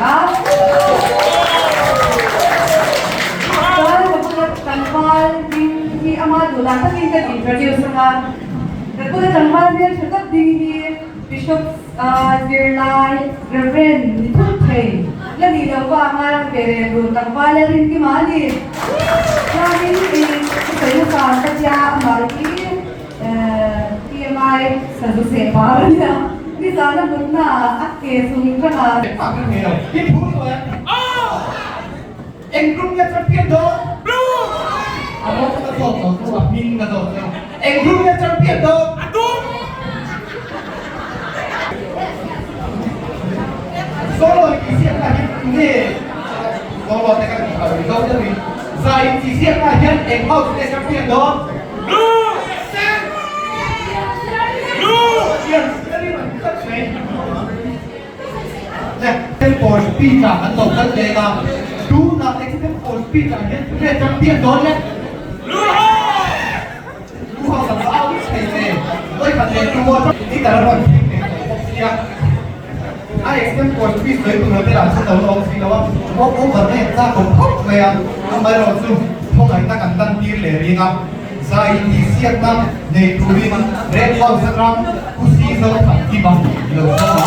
a. Chuan ka bula tlangval ding hi ama duh dan takin kan introduce ang a. Ka bula tlangval hmeltha tak ding hi Bishop zirlai Reverend ni thut thei la nih loh vanga ka pe rel run tlangval Lalrinkima a ni. Chuanin kei ka sawi nasa ka tia amah hi PMI sazu seh par a nia. Nizan a mutna ah a ke chung tang a. Engmah kan ngei lo. I phur lo em? Eng rum nge champion dawn? A rawng ka zawt lo chu a hming ka zawt lo. Eng rum nge champion dawn? A dum! Solo in tihsiakna hian nge solo te kan tih lo Mizo deuhin zai in tihsiakna hian eng house nge champion dawn? Extempore speech ah kan lo kal leng a, tunah extempore speech ah hian tunge champion dawn le? Lu ho kan va au thei ve, vawikhat leh tu aw i kal rawn thleng ve tawh bawk sia. A extempore speech sawi tur te lah chu lo la awm si lo a, walk over na in chak awm khawp mai a, amaherawhchu khawngaihna kan lantir leh ring a. Zai intihsiakna nei turin Red House atang Pu Si Zothan Kima i lo sawm a.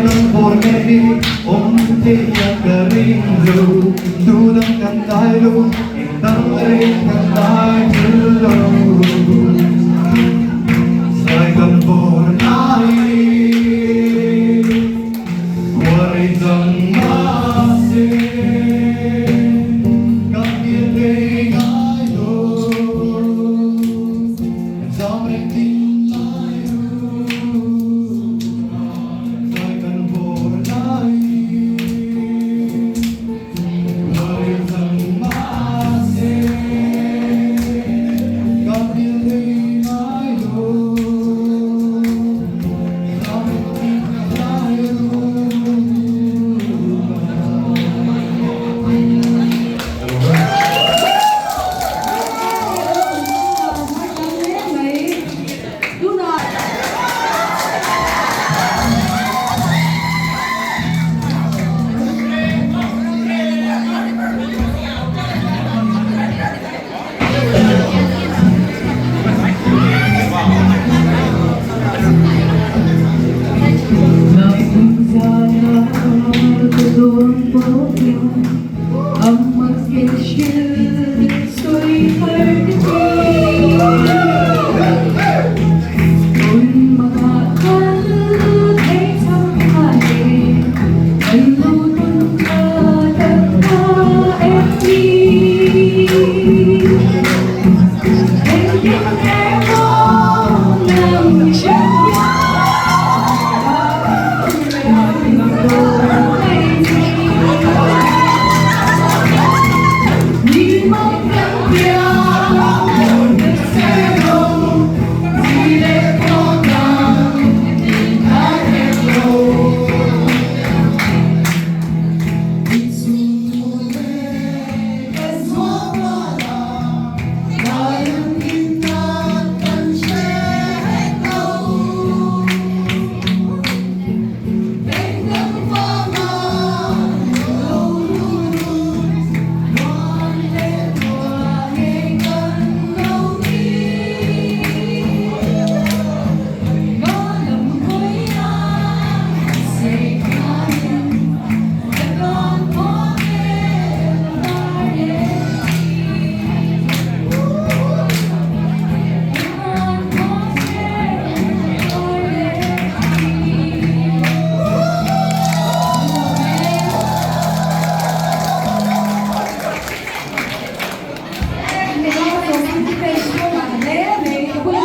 kan bawr ngei awm thei hian ka ring lo tu dang kan dai lo eng dang reng kan dai thul lo Zai kan bawr lai Khuarei dang mahse ka hnial thei ngai lo Zam reng tin lai ru Zai kan bawr lai Khuarei dang mahse ka hnial thei ngai lo.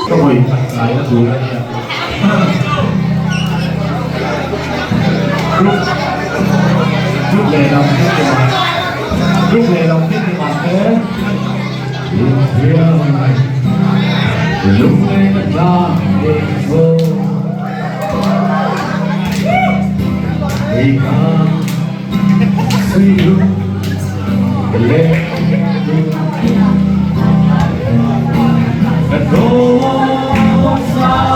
Ka vawi khat ngaina tur a nia. Group group lehlam hi ni mah group lehlam hi ni mah se inhriam lungleng a tlang eng thaw ei kha suy lung leng Kan rawn sai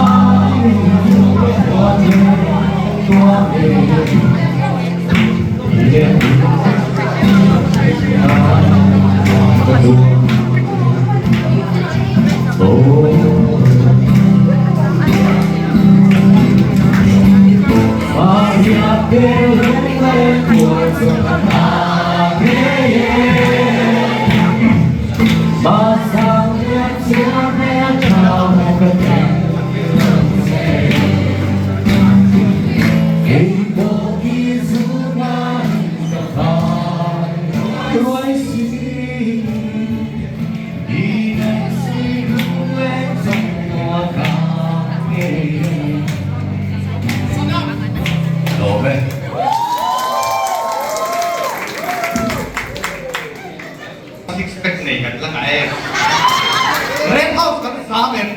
Six pack nei kan la ngah em? Red House kan zam em?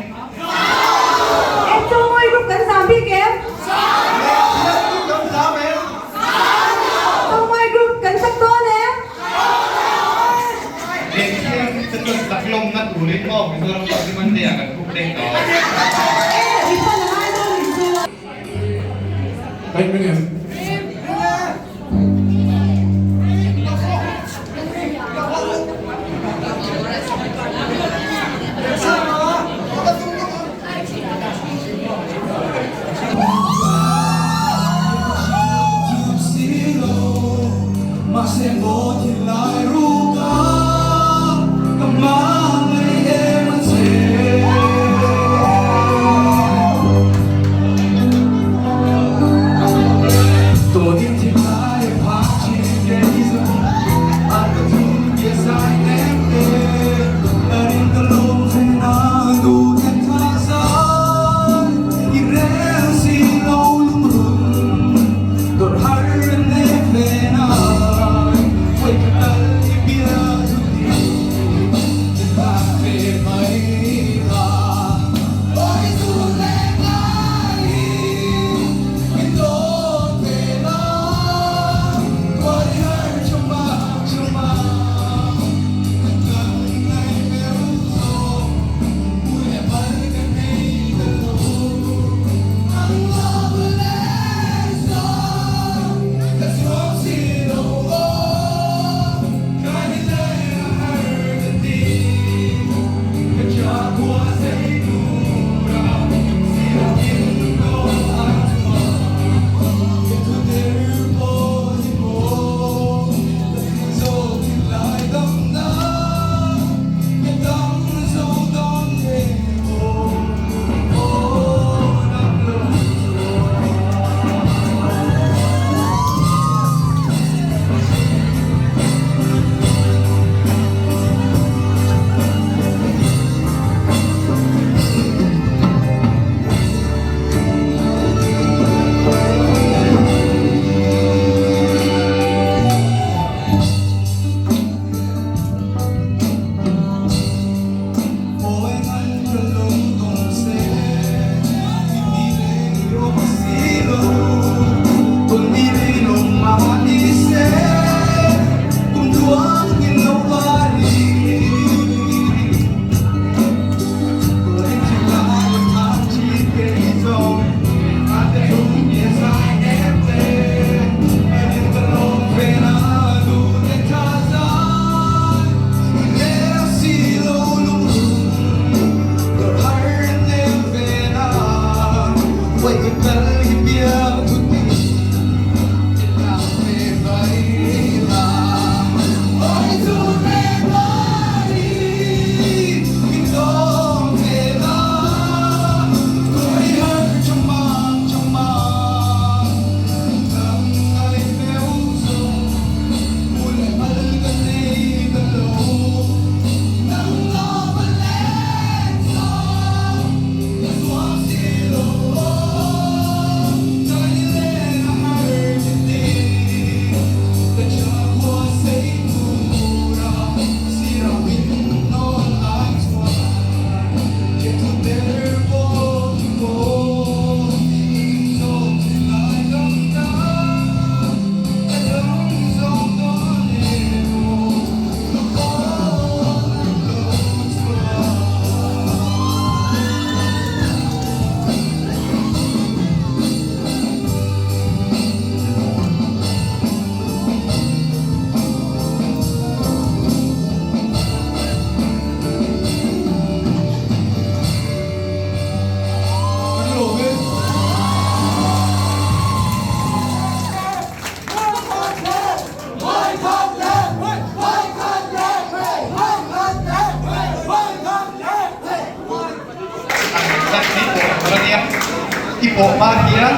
Enchawmawi group kan zam bik em? Red group kan zam em? Chawmawi group kan sak dawn em? Lehkhian te chuan saklawmna turin maw Mizoram pawh hi Monday ah kan khup leng tawh. E, refund a ngai dawn nih chu. Kaih meng em? I pawh hma hian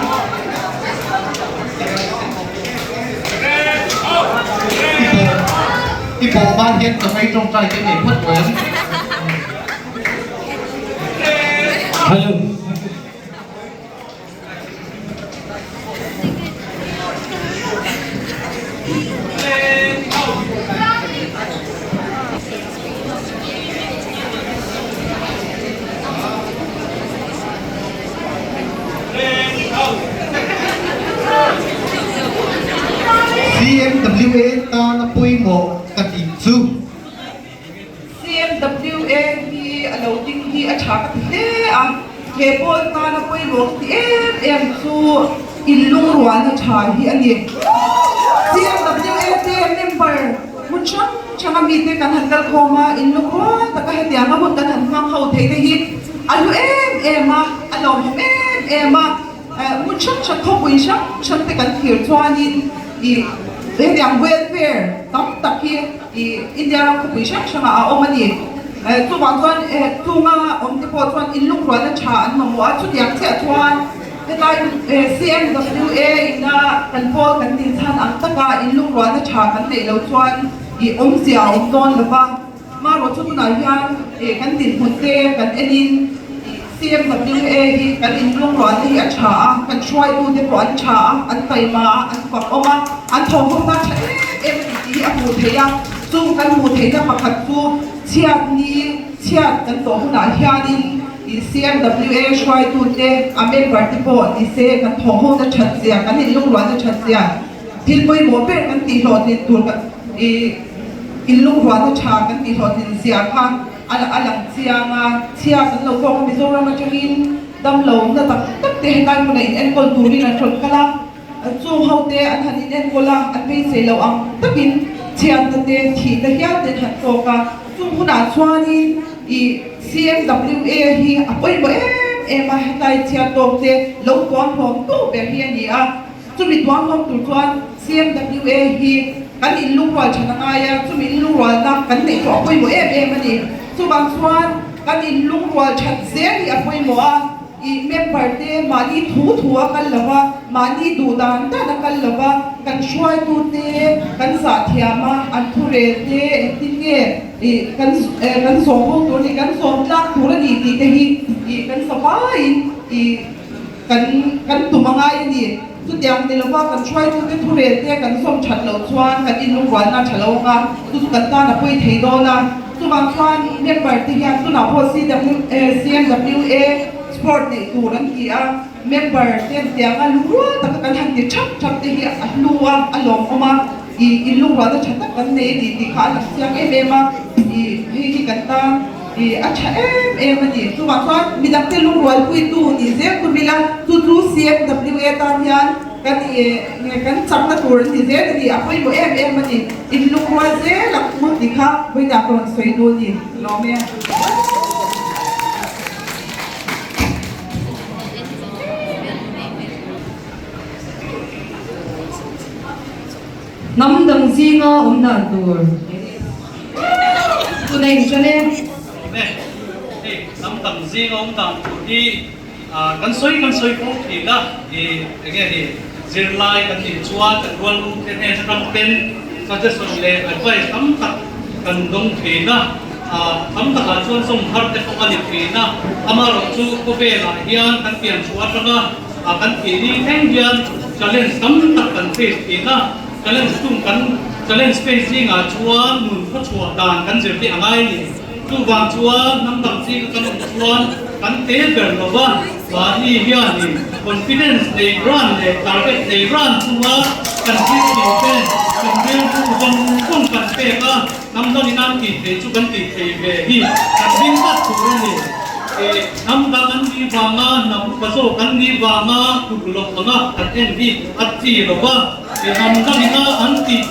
I pawh hma hian ka hmei tawngtai te nei phawt em? Hello. CMWA tana pawimawh ka tih chu. CMWA hi a lo ding hi a tha ka ti hle a, he pawl tana pawimawh ka ti em em chu inlungrualna tha hi a ni. CMWA te member hmun hrang hranga mite kan han kal khawm a, inlungrual taka hetianga hun kan han hmang ho theih te hi a hlu em em a, a lawmawm em em a. Hmun hrang hrang khawpui hrang hrang te kan thlir chuanin ih hetiang welfare. I India ram khawpui hrang hrangah a awm a ni. Chuvang chuan chunga awm te pawh chuan inlungrualna tha an mamawh a, chutiang chiah chuan hetlai CMWA ina kan pawl kan din chhan ang taka inlungrualna tha kan neih loh chuan i awmzia a awm dawn lo va. Marawh chu tunah hian kan dinhmun te kan enin CMWA hi kan inlungrualna hi a tha a, kan hruaitute pawh an tha a, an taima a, an fakawm a, an thawmhawmna tha em em a ni tih hi a hmuh theih a. Chung kan hmuh theihna pakhat chu chhiatni chhiat kan tawh hunah hianin CMWA hruaitute, a member te pawh ni se kan thawmhawmna that zia, kan inlungrualna that zia thil pawimawh ber kan tihhlawhtlin tur inlungrualna tha kan tihhlawhtlin zia kha A lang chiang a, chhia kan lo tawk a, Mizoram atangin damlo na tak tak te helai hmunah in enkawl turin an rawn kal a, chung ho te an han in enkawl a, an beisei loh ang takin chhiatna te thihna hial te an han tawk a, chung hunah chuanin i CMWA hi a pawimawh em em a, hetlai chhiat tawk te lo tuam hlawm tu ber hi a ni a. Chumi tuam hlawm tur chuan CMWA hi kan inlungrual than a ngai a, chumi inlungrualna kan neih chu a pawimawh em em a ni. Chuvang chuan kan inlungrual that zel hi a pawimawh a, ih member te mahni thu thu a kal lo va, mahni duh dan dan a kal lo va, kan hruaitu te kan zah thiam a, an thurel te engtin nge ih kan kan zawm ho tur a ni, kan zawm tlak tur a ni tih te hi ih kan zavaiin ih Kan kan tum a ngai a ni. Chutiang ni lova kan hruaitute thurel te kan zawm that loh chuan kan inlungrualna a tha lo ang a, chu chu kan tan a pawi thei dawn a. Chuvang chuan member te hian tunah pawh CW CMWA sport neih tur an ti a, member ten tianga lungrual taka kan han ti thap thap te hi a hlu a, a lawmawm a, ih inlungrualna tha tak kan nei a ni tih kha a lang chiang em em a, ih hei hi kan tan. I a tha em em a ni. Chuvang chuan midangte lungrualpuitu nih zel tum ila, chu chu CMWA tan hian kan i nge kan chakna tur an ni zel a ni, a pawimawh em em a ni. In lungrual zel ang u ti kha vawiinah ka rawn sawi dun ni lawm e. Hnam dang zinga awm dan tur chu nei hran e. Awm e. Hei hnam dang zinga awm dan tur hi kan sawi kan sawi fo thin a, i enge ni zirlai kan nih chuan kan rual u te hnen atang ten suggestion leh advice tam tak kan dawng thin a, tam takah chuan zawm har te pawh a ni thin a, amaherawhchu khawvelah hian kan pian chhuah atanga A kan tih ni thleng hian challenge tam tak kan face thin a, challenge tum kan challenge face zingah chuan nun khawchhuah dan kan zir te a ngai a ni. Chuvang chuan hnam dang zinga kan awm chuan kan te ber lo va, mahni hianin confidence nei ran leh target nei ran chunga kan thil tih te kan rilru zawng zawng kan pek a, hnam dangin an tih theih chu kan tih thei ve hi kan ring tlat tur a ni. Hnam dang an nih vanga hnam upa zawk an nih vanga tuk loh anga an en hi a chi lo va, hnam dangina an tih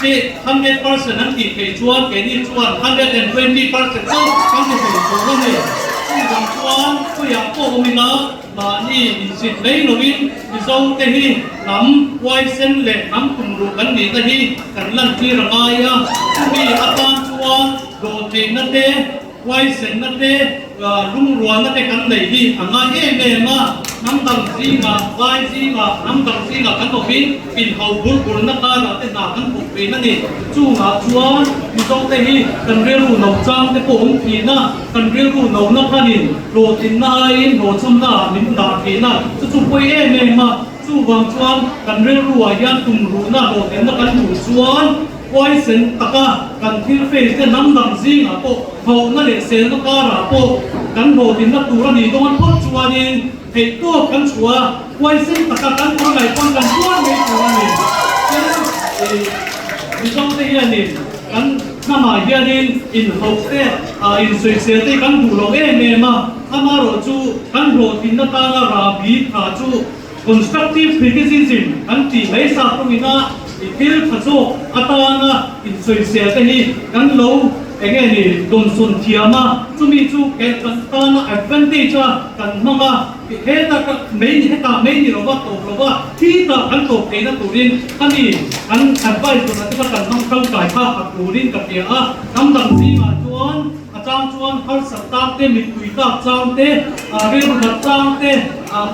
te 100% an tih theih chuan keini chuan 120% chu kan ti thei tur a ni. Chuvang chuan khawiah pawh awm ila mahni insit mai loin Mizo te hi hnam huaisen leh hnam tumruh kan nihna hi kan lantir a ngai a, chumi atan chuan dawhtheihna te, Huaisenna te, lungrualna te kan neih hi a ngai em em a, hnam dang zingah, vai zingah, hnam dang zingah kan awmin inhau bur burna karah te hna kan thawk thin a ni. Chungah chuan Mizo te hi kan rilru no chang te pawh awm thin a, kan rilru nona khanin hlawhtlinna aiin hlawhchhamna ah min dah thin a, chu chu pawi em em a, chuvang chuan kan rilruah hian tumruhna hlawhtlinna kan duh chuan, Huaisen taka kan thil face te hnam dang zingah pawh hlauhna leh selna karah pawh kan hlawhtlinna tur a nih dawn phawt chuanin theihtawp kan chhuah a, huaisen taka kan tur ngaih pawn kan tuar mai tur a ni. Tin, Mizo te hianin kan hnamah hianin inhauh te, insawisel te hi kan duh lo em em a, amaherawhchu kan hlawhtlinna tana rahbi tha chu Constructive criticism kan tih mai sa tawngina i thil tha zawk atana insawisel te hi kan lo eng nge ni dawnsawn thiam a, chumi chu kan tana advantage a kan hmang a. Heta ka mei ni hetah mei ni lova tawp lova thi tah kan tawp theihna turin khami kan advice dawrah te kha kan hmang tangkai kha a turin ka hria a. Hnam dang zingah chuan a chang chuan harsat tang te, mittui tlak chang te, rilru nat chang te,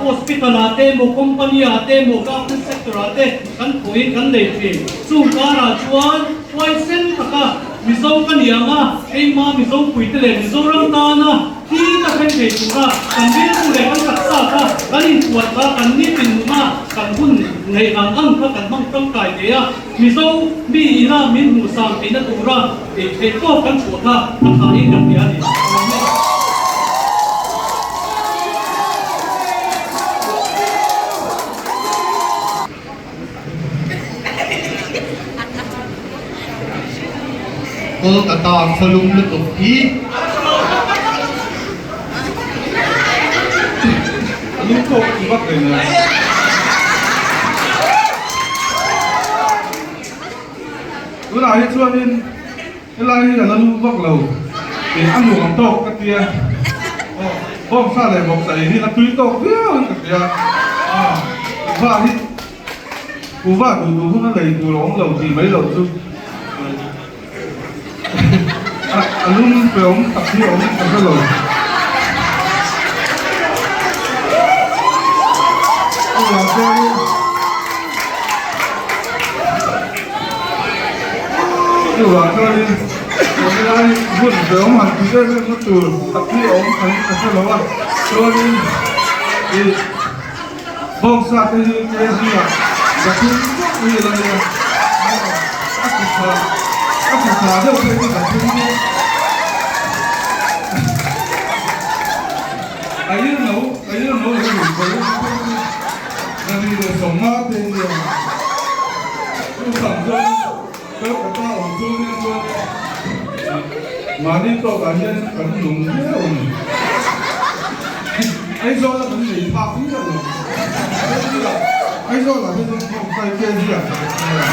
hospital ah te emaw company ah te emaw government sector ah te kan thawhin kan nei thin. Chung karah chuan huaisen taka Mizo ka ni ang a, keimah Mizo puite leh Mizoram tana Thi ka thleng thei tura kan rilru leh kan taksa kha kan inpuan kha kan nitin nuna kan hun neih ang ang kha kan hmang tangkai thei a, Mizo mi ina min hmuh sang theihna tura ei theih tawk kan chhuah kha a thain kan hria a ni. Amen. Kolkata khawlum lutuk hi a lum tawk a ti vak reng a. Tunah hi chuanin helai hi a la lum vak lo tih a nuam tawk ka tia. Aw bawngsa leh bawksa ei hi a tui tawk viau in ka hria. Kuhva hi Kuhva duh duh hun a lei tur a awm lo tih mai loh chu a lum pe awm tak hi a awm ka hre lo. Chuvang chuanin chuvang chuanin helai hun pe awm han tih em em na tur tak hi a awm ka hre lo a chuanin ih. Bawngsa te hi kg ah 300 chauh hi a la nia. A ti tha a ti tha deuh phei chu 300 chauh. A il no a il no leh lui phei phei chu 250 te nia. Chu sam chuan Kolkata awm chung hian chuan mahni tawkah hian kan nung viau a ni. Aizawla kan nei phak miah lo. Aizawlah hi chuan thawk kai kg ah ka bet mai a.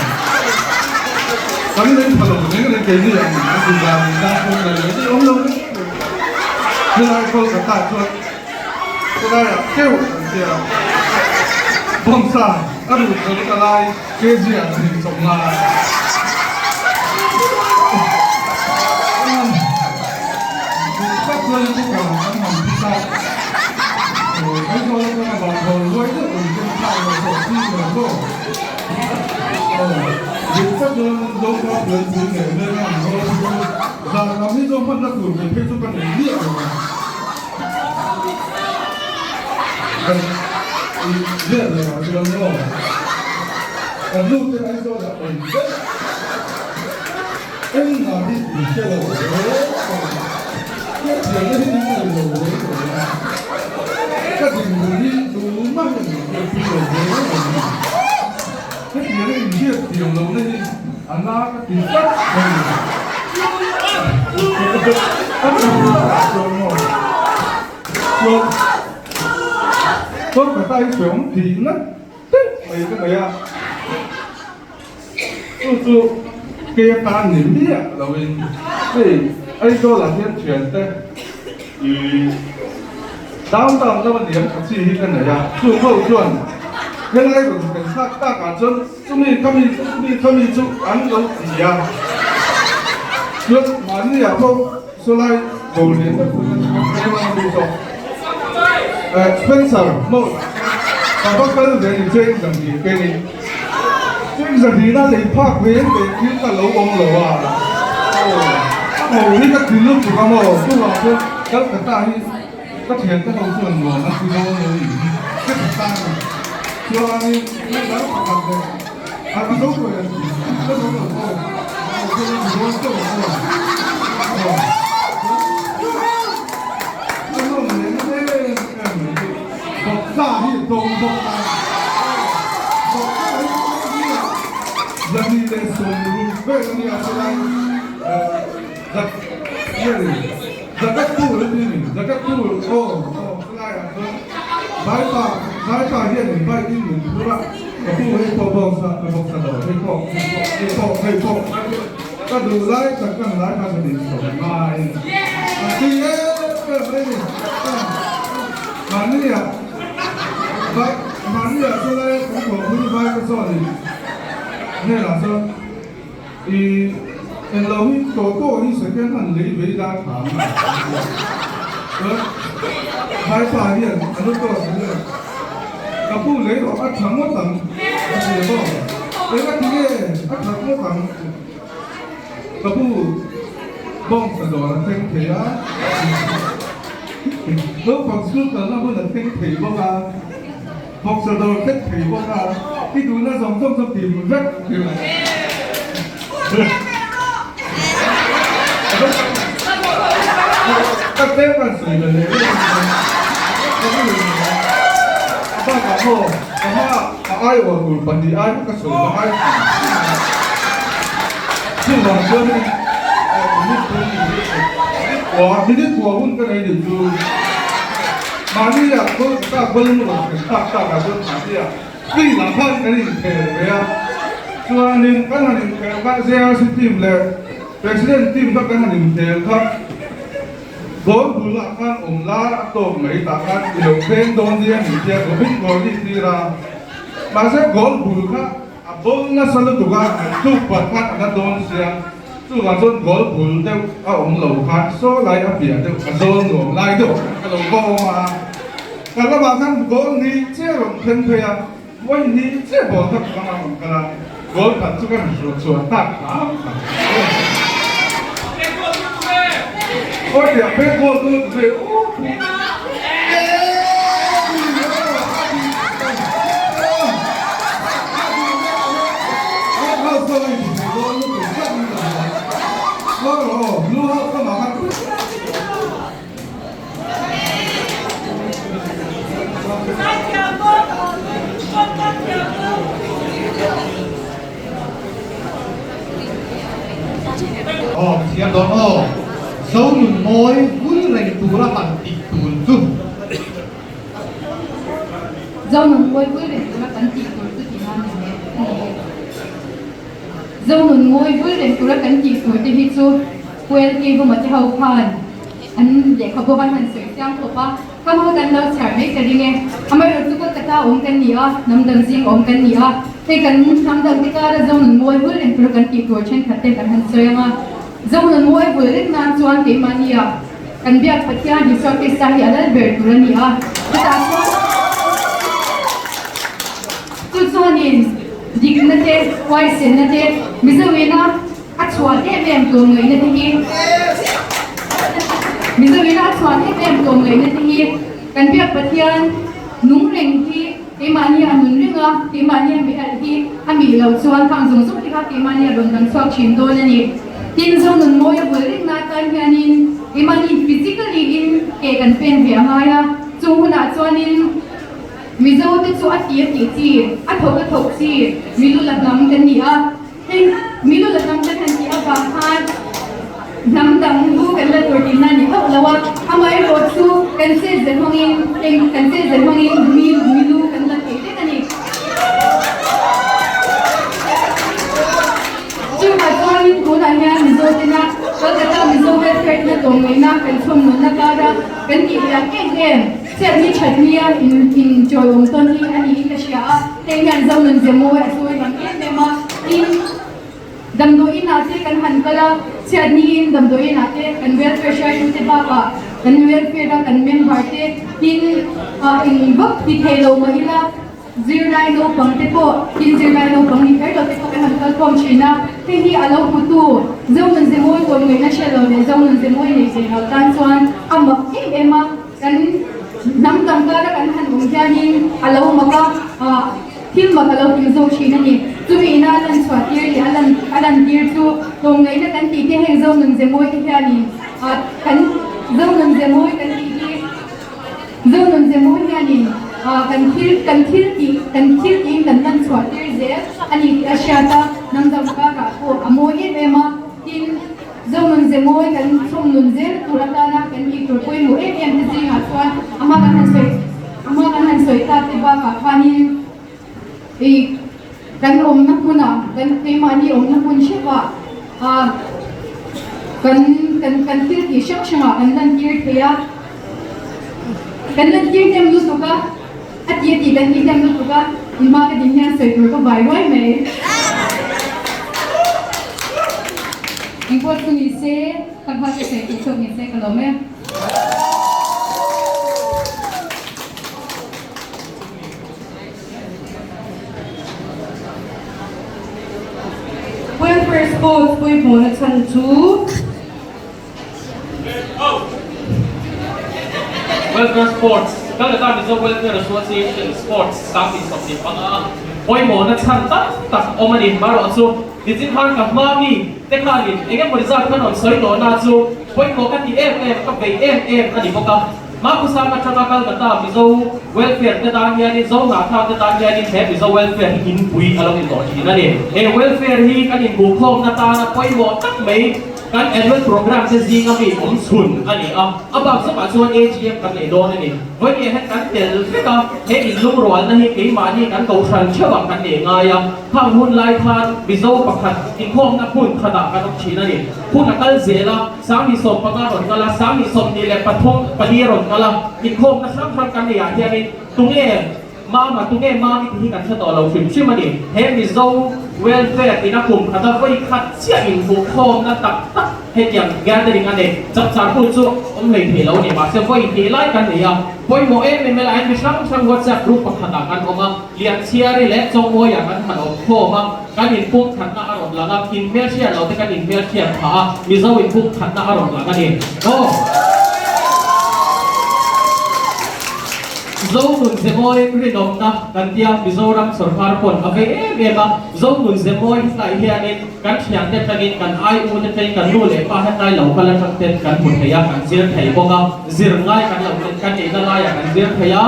Kan lei pha lo reng reng keini ang a ti zan in zan pawn lei leh daih awm lo reng reng. Helai Kolkata chuan helaiah keuh an tia. Bawngsa a rut lo ta lai. Kg ah thei chawp ngai. Tak chuan cooker an han phit a, Aizawl atanga vanghawl ruai deuh awm chu thlak loh tawh si tur ang maw? Dik tak chuan Zofa Puanpui leh Veng a an hawl chu zan lam hi chu hmanna tur ve phei chu ka nei miah lo a. Kan ziah lo ah chuan maw kan nu te Aizawl ah awm daih engmah hi in hre lo hle mai hriatthiamna hi min nei lo hle mai a ka dinhmun hi tumah hian min hriatpui lo hle mai hetiang a in hriatthiam lohna hi a na ka ti tlat mai chuan chuan ka ta hi sawi awm tih ngat deuh mai ka nei a chu chu kei atan ni miah loin hei Aizawl ah hian thiante ih downtown lama liam tha chi hi ka nei a chung ho chuan helai rawn kan thlak takah chuan chumi khami chu chumi khami chu an lo ti a chuan mahni ah pawh Sawlai bo lian deuh chu kan hre mang a mi zawk. Spencer maw ka va kal ve ni cheng zahnih keng in cheng zahnihna lei phak ve ve thil ka lo awm lo a aw a ho hi ka ti lutuk a maw chuvang chuan Calcutta hi ka thian te ho chuan nuam a ti dawn lo ni hi ka ti ta a ni chuanin hei pakhat leh a zo tawh em ka zo lo aw aw chuan a ti dawn teuh ang aw aw a nawm leh na em em mai chu bawksa hi a dawng bawk a bawksa hi 260 vel a nia chuan zak Zakat tur a ti ni, zakat tur aw aw helaiah chuan vaipa vaipa hian min bike in min phur a, ka pu hei pawh bawngsa ka bawksa lo hei pawh hei pawh hei pawh ka duh lai tak kan lai kha ka din chho ngai a ti em em mai ni mahnia. Vai mahni ah chuan lai kan thawhpui vai ka chuan in hnenah chuan i englo hi toto hi second hand lei vei la tha ang a chuan vaipa hian a lu tawk in le ka pu lei rawh a tha ngawt ang a ti a maw eng a ti nge a that ngawt ang. Ka pu bawngsa dawr a thleng thei a, naupang school kalna hun a thleng thei bawk a, bawngsa dawr thleng thei bawk a, i duhna zawng zawng chu tim vek thei a. Ka tlem kan sawi la leh leh ka pu bakah maw ka hma A aiawh tur pahnih ai kha ka sawi la ngai thin. Chuvang chuanin minute thum minute kua minute kua hun ka nei nih chu mahnia Kolkata bawlhhlawh rawn thlen tak tak ah chuan mahnia field ah khan kan inkhel ve a chuanin kan han inkhel kha JRC team leh President team kha kan han inkhel kha Goal bulah khan awm la a tawk mai tah khan i lo veng dawn nia min tia Robin Gordy tir a, mahse goal bul kha a bawm nasa lutuk a, an tluk pat khan a na dawn sia, chuvang chuan goal bul deuh a awm lo khan saw lai a piah deuh a zawl nuam lai deuh khan ka lo va awm a, ka lamah khan goal ni chiah rawn then phei a, vawi ni chiah ball kha ka lamah rawn kal a, goal khat chu ka rawn hruat chhuah tak hram hram. Aw tiang pek goal tu ve u. Aw thiam dawn aw, Zonun mawi vul reng tura han tih tur chu. Zonun mawi vul reng tura kan tih tur chu tih nan ni e. Zonun mawi vul reng tura kan tih tur te hi chu Puelki Vuma te ho khan an lehkhabu khan han sawi chiang khawp a, ka hma kan lo chhiar mai ka ring e. Amaherawhchu Kolkata awm kan ni a, hnam dang zing awm kan ni a, hei kan hnam dang te kara Zonun mawi vul reng tura kan tih tur thenkhat te kan han sawi ang a. Zonun mawi vul reng nan chuan keimahnia kan biak Pathian Isua Krista hi a lal ber tur a ni a, chutah chuan chu chuanin dikna te, huaisenna te, Mizoina A chhuan em em tlawmngaihna te hi Mizoina a chhuan em em tlawmngaihna te hi kan biak Pathian nung reng hi keimahni a nun reng a, keimahni a mi alh hi a mih loh chuan khang zawng zawng te kha keimahni a rawn dang chhuak thin dawn a ni. Tin, Zonun mawi a bul rengna atan hianin keimahni physically in ke kan pen ve a ngai a, chung hunah chuanin Mizo te chu a ti a tih chi, a thawk a thawk chi, milu la hnam kan ni a. Hei milu la hnam kan han tih avang khan hnam dang lu kan la tur tihna a ni hauh lo a, amaherawh chu kan chet ze hmangin eng kan chet ze hmangin mi milu kan la thei vek a ni. Chuvah chuanin tunah hian Mizo tena Kolkata Mizo Welfare tena tlawmngaihna kan chhawm nunna kara kan tih lian em em chhiat ni that nia in inchawiawm tawn hi a niin ka hria a. Hei hian Zonun Zemawi a sawi lang em em a, tin, damdawi inah te kan han kal a, chhiatniin damdawi inah te kan welfare hruaitute bakah kan welfare a kan member te, tin, ah eng vak ti thei lo mah ila zirlai naupang te pawh, tin zirlai naupang ni kher lo te pawh kan han kal khawm thin a, hei hi a lo hmutu Zonun Zemawi kawm ngaihna hre lo leh Zonun Zemawi nei ve lo tan chuan a mak em em a. Kan hnam tangkara kan han awm hianin a lo mak a, thil mak a lo tih zawk thin a ni. Chumi ina a lan chhuah tir leh a lan a lan tir chu tlawmngaihna kan tih te heng Zonun Zemawi te hianin kan Zonun Zemawi kan tih hi Zonun Zemawi hianin kan thil kan thil tih kan thil tiin kan lan chhuah tir zel a ni tih a hriat a, hnam dangkarah pawh a mawi em em a, tin. Zonun ze mawi kan chhawm nun zel tur atana kan tih tur pawimawh em em te zingah chuan a hma kan han sawi a hma kan han sawi tak te bakah khanin ih kan awmna hmunah kan keimahni awmna hmun hrepah ah kan kan kan thil tih hrang hrangah kan lantir thei a kan lantir hnem lutuk a. A ti a tih kan tih hnem lutuk a, in hma ka din hian sawi tur ka vai ruai mai. Engpawh chu ni se, ka nghal ka sawi tur chauh ni se ka lawm e. Welfare Sports pawimawhna chhan chu. Welfare Sports, Calcutta Mizo Welfare Association Sports 2025 pawimawhna chhan tam tak awm a ni. Marawh chu nichin khan ka hma mi te khanin eng emaw result khan rawn sawi tawh na chu pawimawh ka ti em em, ka bei em em a ni bawk a. Makhusang atanga Calcutta Mizo Welfare te tan hianin Zohnahthak te tan hianin he Mizo Welfare hi inpui a lo ni tawh thin a ni. He Welfare hi kan inbuhkhawmna tana pawimawh tak mai Kan annual programme te zinga mi awm chhun a ni a, a bak zawkah chuan AGM kan nei dawn a ni. Vawiin hian kan tel vek a, he inlungrualna hi keimahni kan kohhran theuhah kan nei ngai a, khang hun lai khan Mizo pakhat inkhawmna hmun khatah kan awm thin a ni. Hun a kal zel a, 1015 rawn kal a, 1023 pali rawn kal a, inkhawmna hrang hrang kan neiah hianin tunge Mama, tunge Mami tih hi kan hre tawh lo hrim hrim a ni. He Mizo welfare tina kum khata vawi khat chiah inhmuhkhawmna tak tak hetiang gathering a nei. Chapchar hun chu awm hlei thei lo a ni, mahse vawi hnih lai kan nei a. Pawimawh em em elahin mi hrang hrang WhatsApp group pakhatah kan awm a, Lianchhiari leh Chawngmuaiah kan han awm khawm a, kan inpumkhatna a rawn lang a, inhmelhriat lo te kan inhmelhriat phah a, Mizo inpumkhatna a rawn lang a ni. Aw. Zonun Zemawi rinawmna kan tia Mizoram sorkar pawn a vei em em a, Zonun Zemawi tlai hianin kan thiante atangin kan ai u te thlengin kan nu leh pa hetlai lo kal atang ten kan hmu thei a, kan zir thei bawk a, zir ngai kan lo ten kan neihna laiah kan zir thei a,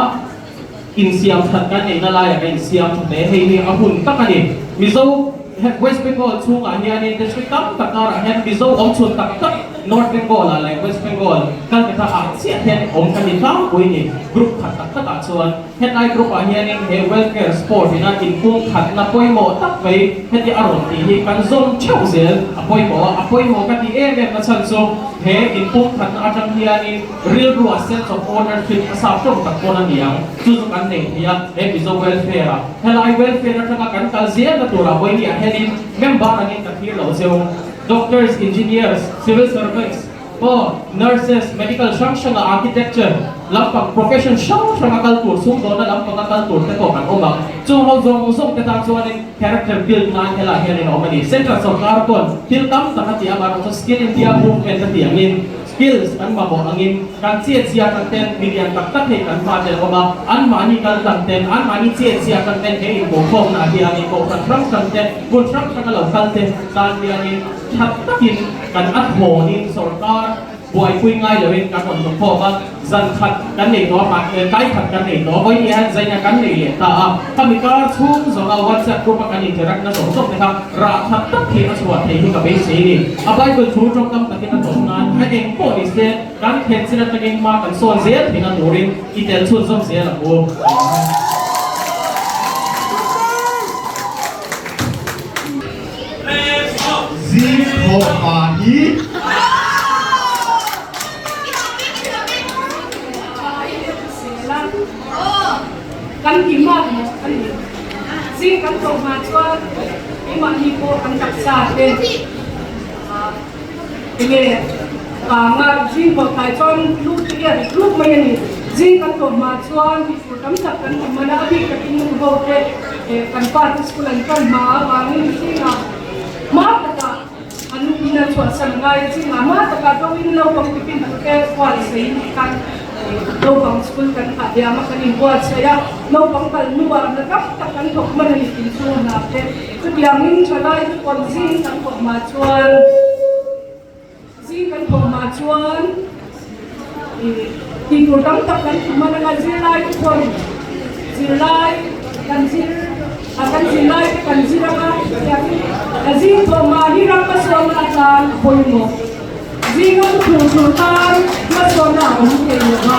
insiam that kan neihna laiah kan insiam tha hle, hei hi a hun tak a ni. Mizo West Bengal chhungah hianin district tam tak karah hian Mizo awm chhun tak tak North Bengal ah leh West Bengal Calcutta ah chiah hian awm kan ni tlangpui ni. Group khat tak takah chuan hetlai group ah hianin he welfare sport ina inpum khatna pawimawh tak mai heti a rawn tih hi kan zawm theuh zel a pawimawh a, a pawimawh ka tih em em na chhan chu he inpum khatna atang hianin rilru a sense of ownership a sap tawng tak pawn a ni ang chu chu kan nei thei a he Mizo welfare ah. Helai welfare atanga kan kal zelna turah vawinia hianin member angin ka thlir lo cheu. Doctors, engineers, civil servants, aw, nurses, medical hrang hranga architecture lampang profession hrang hranga kal tur, sumdawnna lampanga kal tur te pawh kan awm ang. Chung ho zawng zawng te tan chuanin character build nan helai hianin a awm a ni. Central sawrkar pawn thil tam tak a ti a, amaherawhchu Skill India movement a tih angin, Skills kan mamawh angin kan chiatchia tan ten milian tak tak hei kan hma tel awm a, anmahni kal tlang ten, anmahni chiatchia tan ten he inbawhkhawmna ah hianin kohhran hrang hrang te, hmun hrang hranga lo kal te tan hianin tha takin kan a thawnin sawrkar buaipui ngai loin kan rawn hnawhkhawm a, zan khat kan nei tawh a, mah tlai khat kan nei tawh a, vawiin hian zaina kan nei leh ta a, khami kar chhung zawnga WhatsApp group a kan interact na zawng zawng te kha rah khat tak hi a chhuah thei hi ka beisei ni. A Bible thu tawngkam takin a tawp nan a eng pawh ni se kan thlen chin atangin hma kan sawn zel theihna turin i tel chhunzawm zel ang u. Zing thawh hma hi. Kan ti mak maw a ni. Zing kan thawh hma chuan keimahni pawh kan taksa te enge vanga zing thawh tlai chuan lu te hi a rit ruk mai a ni. Zing kan thawh hma chuan tihfur tam tak kan ti man a, a bik takin nu ho te kan pa te school an kal hma avangin zingah hma takah an ina chhuahsan ngai a, zingah hma takah dawhin naupang tiffin tur te buatsaih khan Naupang school kan thlah diam a, kan inbuatsaih a, naupang kal hnuah hna tam tak kan thawk hman a ni tih chu hna te. Chutiangin thalai chu pawn zing kan thawk hma chuan zing kan thawk hma chuan ih tih tur tam tak kan ti hman anga zirlai te pawn zirlai kan zir a kan zirlai te kan zir anga chutiangin zing thawk hma hi ram hmasawnna atan a pawimawh. Zinga chu thur thur tan hmasawnna a awm thei lo va.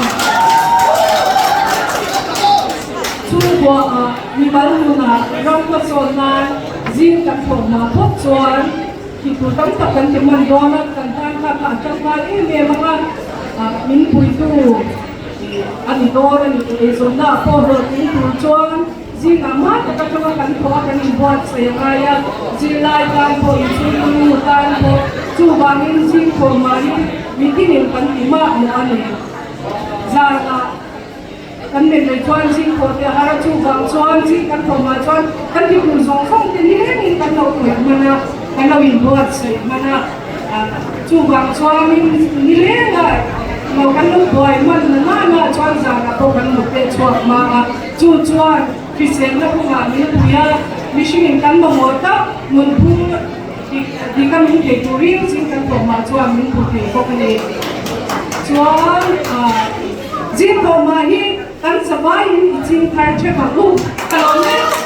Chhungkua ah mimal nunah ram hmasawn nan zing kan thawh hma phawt chuan thih tur tam tak kan ti hman dawn a, kan tan kha kha a tangkai em em ang a, min puitu. a ni dawn a ni. Eizawnnaah pawh hlawhtling tur chuan zingah hma tak atanga kan thawh a kan inbuatsaih a ngai a, zirlai tan pawh inchhungkaw nu tan pawh chuvangin zing thawh mahin mitinin kan ti mah mawh a ni. Zanah. Kan men mai chuan zing thawh te a har a, chuvang chuan zing kan thawh hma chuan kan ti tur zawng zawng te nilengin kan lo khawih hman a, kan lo inbuatsaih hman a, chuvang chuanin nilenga lo kan lo buai hman na nana chuan zanah pawh kan mut te chhuak hma a, chu chuan hriselna kawngah min pui a, mihringin kan mamawh tak nunphung dik a min thei turin zing kan thawh hma chuan min pui thei bawk a ni. Chuan. Zing tawh mah hi kan zavaiin i ching thar thep ang u, ka lo nek.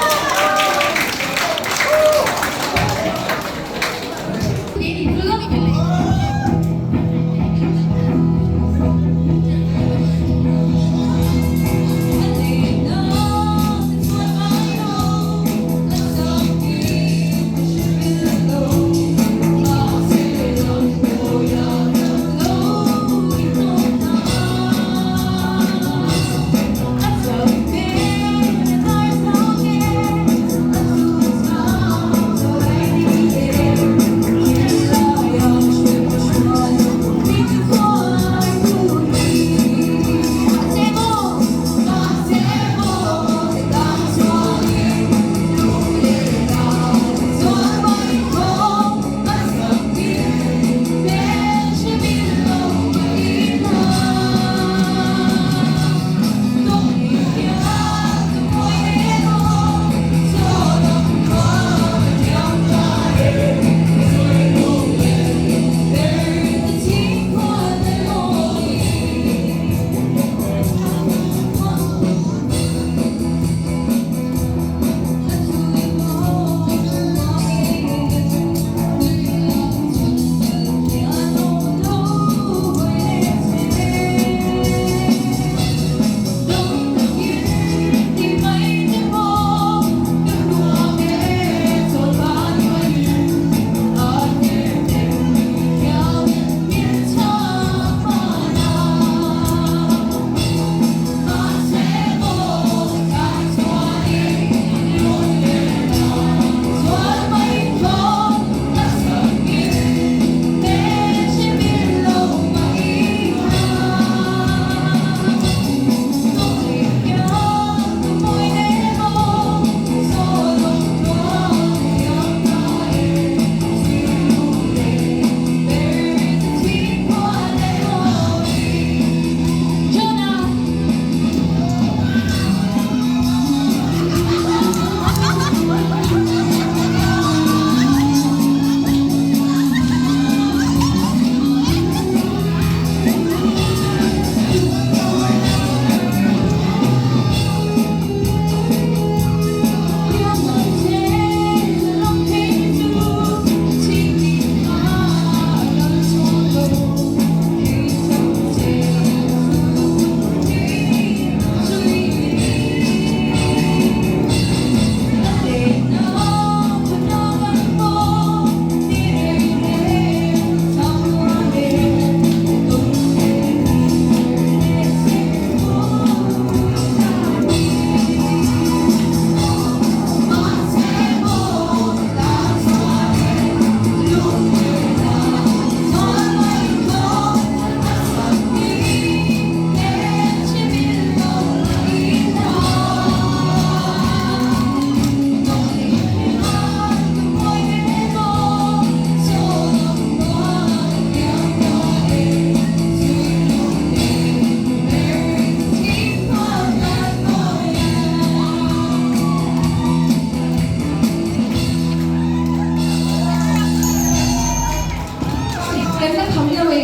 Kan la kham lo e.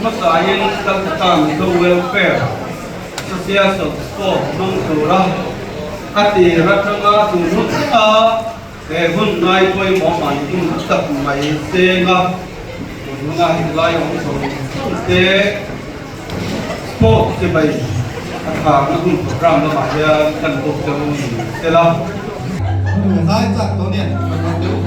Hmasain Calcutta Mizo Welfare Association Sport hmang tura a tir atanga tun hun thlenga he hun ngai pawimawh mahni hun tak mai senga tun huna helai awm zawng zawng te Sport chibai a tharna hun program lamah hian kan bawk deuh ni sela. Zai chak tawh nen ka lo deuh.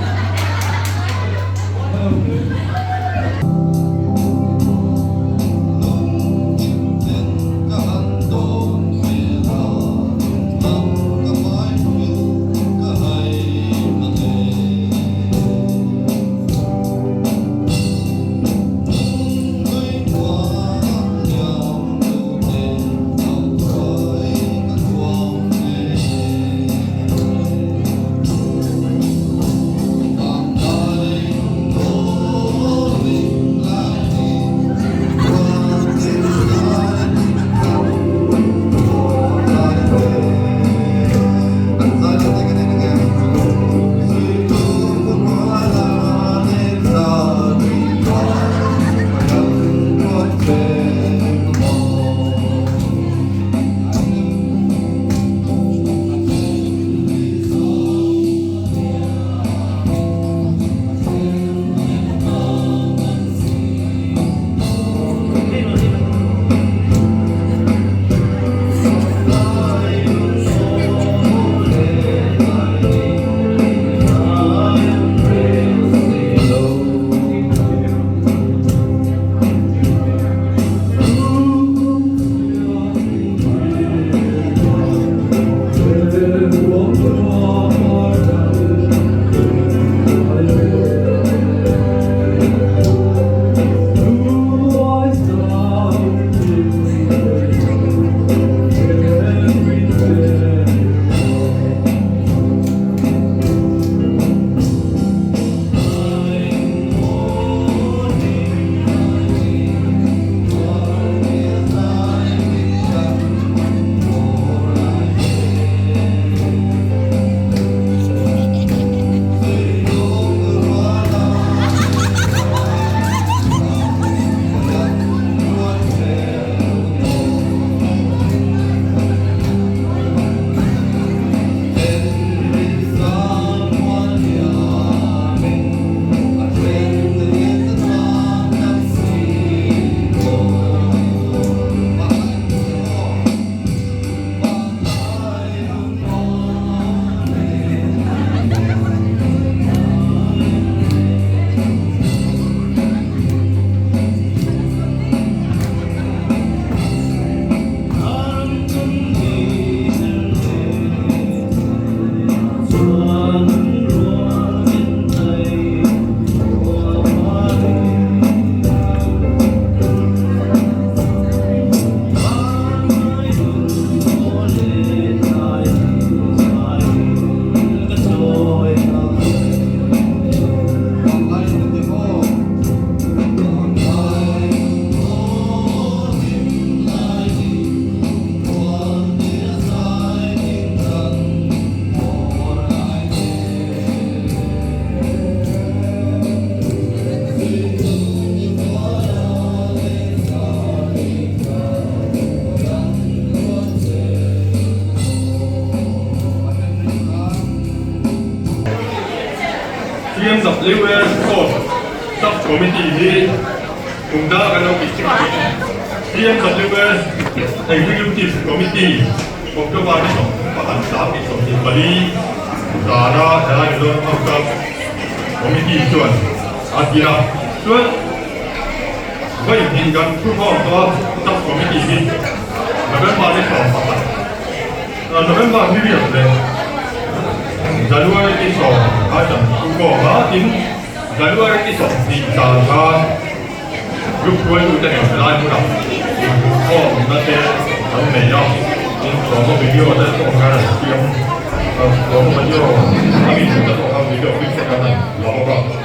CMWS Sport Sub Committee hi kum dang kan lo tih CMWS Executive Committee October ni 21 24 zana helai Mizoram House a Committee chuan a ti a, chuan vawi hnih kan thukhawm tawh a Sub Committee hi November ni 11 November ni riat leh January ni 10 kha kan thukhawm a, tin January ni 20 zan khan Group hruaitute nen helai hmunah inhmuhkhawmna te an nei a, tin promo video te pawh khan an siam a, promo video a mi hmuhna pawh khan video clip te khan an la bawk a.